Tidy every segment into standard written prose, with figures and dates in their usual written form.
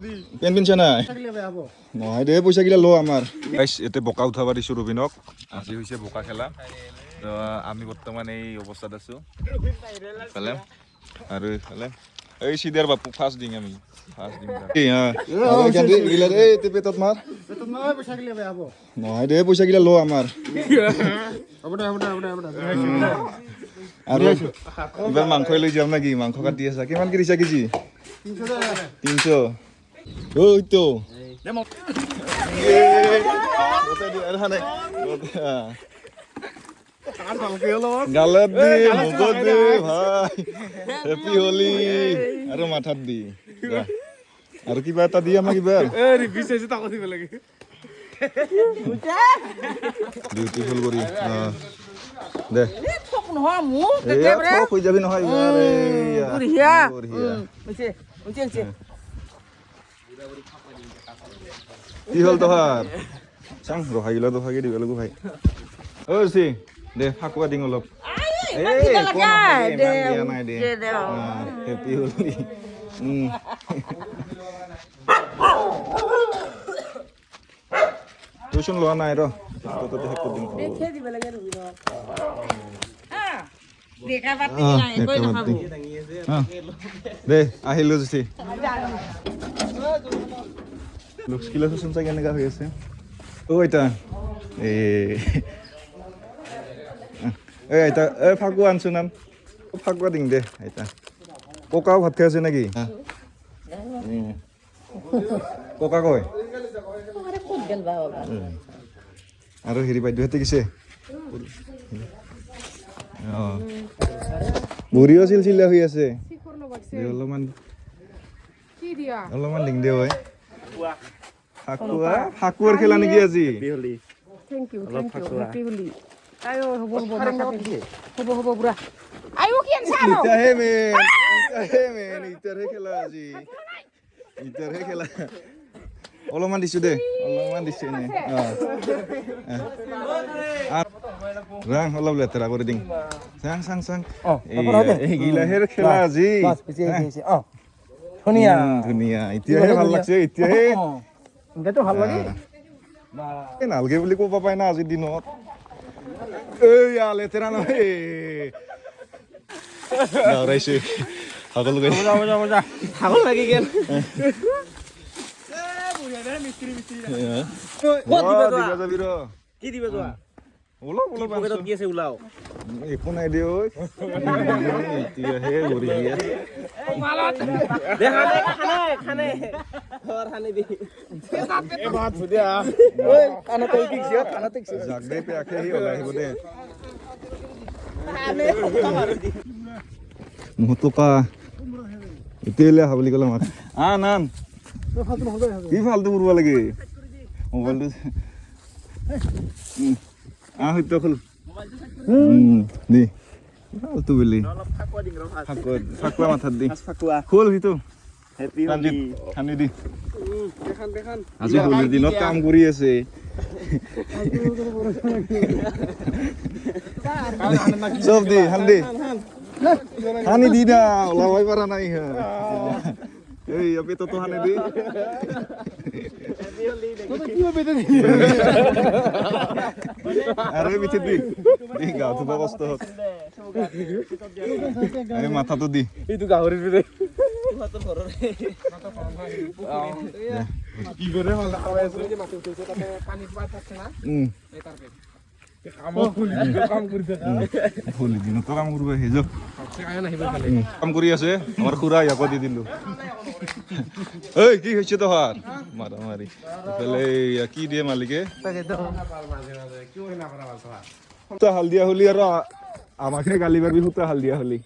PAN পিনছা নাই? নহয় দে, পইচাগিলা ল আমাৰ। গাইছ, ইয়াতে বোকা উঠাব দিছোঁ ৰবীনক। আজি হৈছে বোকা খেলা। তো আমি বৰ্তমান এই অৱস্থাত আছোঁ ইফালে আৰু ইফালে এই চিধাৰ বাপু। ফাৰ্ষ্ট দিম আমি, ফাৰ্ষ্ট দিম। এই আৰু এইখান দে, এইগিলা দে, এই পেটত মাৰ। নহয় দে, পইচাগিলা ল আমাৰ। আৰু এইবাৰ মাংসই লৈ যাম নেকি? মাংস কাটি আছা। কিমান কি দিছা কেজি? 300। ঐ তো গালত দি, মুখত দি ভাই, হেপী হোলি। আৰু মাথাত দি, যা। আৰু কিবা এটা দি আমাক কিবা বিউটিফুল কৰি। অ, দে। থক নহয় মোক। এইয়া, থক হৈ যাবি নহয় এইবাৰ, এইয়া। বঢ়িয়া। বঢ়িয়া। হৈছে হৈছে হৈছে। কি হ'ল তোহাৰ? চাং ৰখাগিলা তোহাকে দিব লাগিব ভাই। ঐ চি দে, ফাকুৱা দিং অলপ। এই একো নহয় দে, ইমান দিয়া নাই দে। হেপী হোলি। টিউচন লোৱা নাই ৰ, তাতে শেষ কৰি দিম। দেখে দিব লাগে ৰবীনক। দেখা পাতি নাই, একোৱে দেখা নাখাব। পাতি। দে, আহিলো জ্যোতি। লুকছ কিলা চোন চাই কেনেকা হৈ আছে। অ আইতা, এই এই আইতা, এই ফাকুৱা আনচোন, আন ফাকুৱা দিং দে আইতা। ককাও ভাত খাই আছে নেকি? ককা কয়। ক'ত গেল বা বাবা? আৰু হেৰি বাইদেউহঁতে গৈছে। অঁ, বুঢ়ীও চিলচিলা হৈ আছে। দে অলপমান, অলপমান দিং দে ঐ। ফাকুৱা, ফাকুৱাৰ খেলা নেকি আজি? Thank you, thank you, happy Holi. আয়ো, হ'ব হ'ব, হ'ব হ'ব বুঢ়া। আয়ো, কি আনছা আৰু? ইটাহে মেইন, ইটাহে মেইন, ইটাৰহে খেলা আজি, ইটাৰহে খেলা। অলপমান দিছো দে, অলপমান দিছো এনে। অঁ, ৰাং অলপ লেতেৰা কৰি দিং। চাং চাং চাং, এইগিলাহেৰ খেলা আজি। ধুনীয়া। ধুনীয়া, এতিয়াহে ভাল লাগছে, এতিয়াহে। এতিয়াতো ভাল লাগে। এই নালগে বুলি ক'ব পাই না আজিৰ দিনত। এইয়া লেতেৰা নহয়, দাউৰাইছে সকলোকে। ভাগৰ লাগি গেল। দিবা যাবি ৰ। কি দিবা যোৱা? অলপ অলপ। পকেটত কি আছে ওলাও। একো নাই দে ঐ, এতিয়াহে বঢ়িয়া। দে, খানে খানে খানে ঘৰ খানে দি। যাক দে, পেয়াকে সি ওলাই আহিব দে। মোহটোকা এতিয়ালৈ আহা বুলি ক'লে মাক। আন আন, কি ফাল্টু কৰিব লাগে মোবাইলটো। আহ, সত্য খুল দি ফাল্টু বুলি। ফাকুৱা, ফাকুৱা মাথাত দি। খুল সিটো। হেপী। ৰঞ্জিত, খানি দি। আজি হোলীৰ দিনত কাম কৰি আছে চব। দি হান্দি, হানি দি না, ওলাবই পৰা নাই। এই পেটতো হানি দি। আৰু পিঠিত দি দি, গা ধুব কষ্ট হওক। এই মাথাটো দি। এইটো গাহৰিৰ পিনে। হোলী দিনতো কাম কৰিব আহি যাওক। কাম কৰি আছে আমাৰ খুৰা, ইয়াকো দি দিলো। ঐ, কি হৈছে তোহাৰ মাৰামাৰি? এইফালে এইয়া কি দিয়ে মালিকে? সূতা হালদিয়া হলি আৰু আমাকহে গালি পাৰিবি। সূতা হালদিয়া হলি।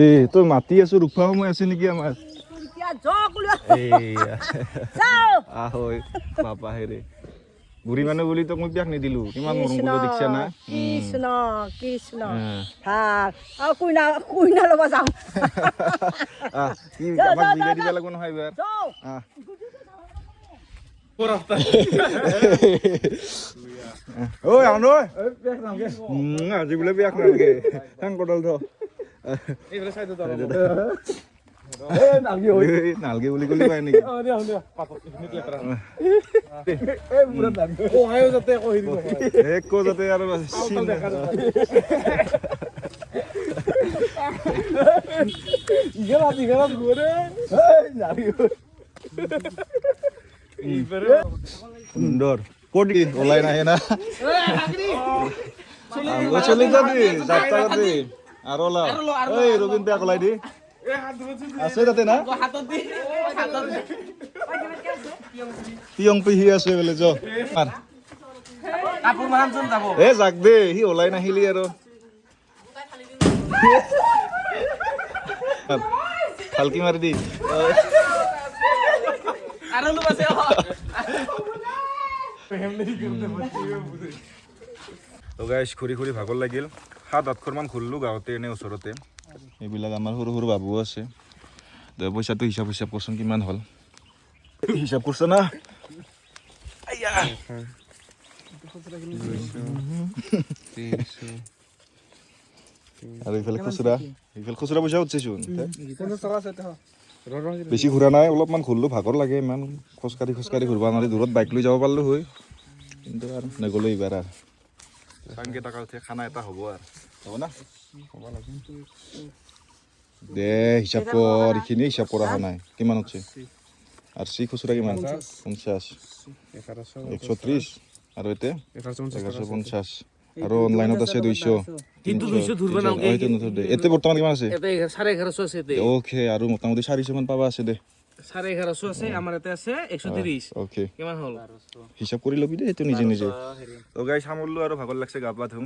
এ তই মাতি আছো, ৰুখোৱা সময় আছে নেকি আমাৰ? আহ বাপা, হেৰে বুঢ়ী মানুহ বুলি তোক মই বিয়াক নিদিলো। কিমান মৰম কৰিব দেখিছা না? কৃষ্ণ কৃষ্ণ। ভাল আৰু কুইনা, কুইনা ল'ব যাম। আহ, কি আমাক বিদায় দিব লাগিব নহয় এইবাৰ। আহ ঐ, আন ঐ, আজি বোলে বিয়াক নালাগে। থাং, কডাল থ। নালগে বুলি ক'লে পায় নেকি? একো যাতে আৰু চিন সুন্দৰ ক'ত ওলাই নাহে না। চলি যাবি যাত্ৰা দি আৰু ওলা। এই ৰবীন পেয়াক ওলাই দি আছে তাতে না, তিয়ং পেহী আছে বোলে। য এ যাক দে, সি ওলাই নাহিলি আৰু ভালকি মাৰি দি। তো গাইছ, ঘূৰি ঘূৰি ভাগৰ লাগিল। 7-8 মান ঘূৰিলোঁ গাঁৱতে এনেই ওচৰতে। এইবিলাক আমাৰ সৰু সৰু বাবু আছে। পইচাটো হিচাপ হিচাপ কৰচোন, কিমান হ'ল হিচাপ কৰছ না? আৰু এইফালে খুচুৰা, এইফালে খুচুৰা পইচা উঠিছোন। বেছি ঘূৰা নাই, অলপমান ঘূৰিলোঁ, ভাগৰ লাগে ইমান খোজকাঢ়ি খোজকাঢ়ি ঘূৰিব নোৱাৰি। দূৰত বাইক লৈ যাব পাৰিলোঁ হয়, কিন্তু আৰু নগ'লো এইবাৰ। আৰু চাংকে টকা উঠে খানা এটা হ'ব আৰু হ'ব না? দে হিচাপ কৰ, এইখিনি হিচাপ কৰা হোৱা নাই। কিমান উঠছে আৰু চি খুচুৰা কিমান? 50, 130 আৰু এতিয়া 1150 আৰু অনলাইনত আছে 200। এতিয়া বৰ্তমান কিমান আছে? 1150 আছে। অ'কে, আৰু মোটামুটি 400 মান পাবা আছে দে। 1150 আছে আমাৰ ইয়াতে আছে 130। অ'কে, কিমান হ'ল হিচাপ কৰি ল'বি দে সেইটো নিজে নিজে। তো গাইছ, সামৰিলোঁ আৰু ভাগৰ লাগছে, গা পা ধুম।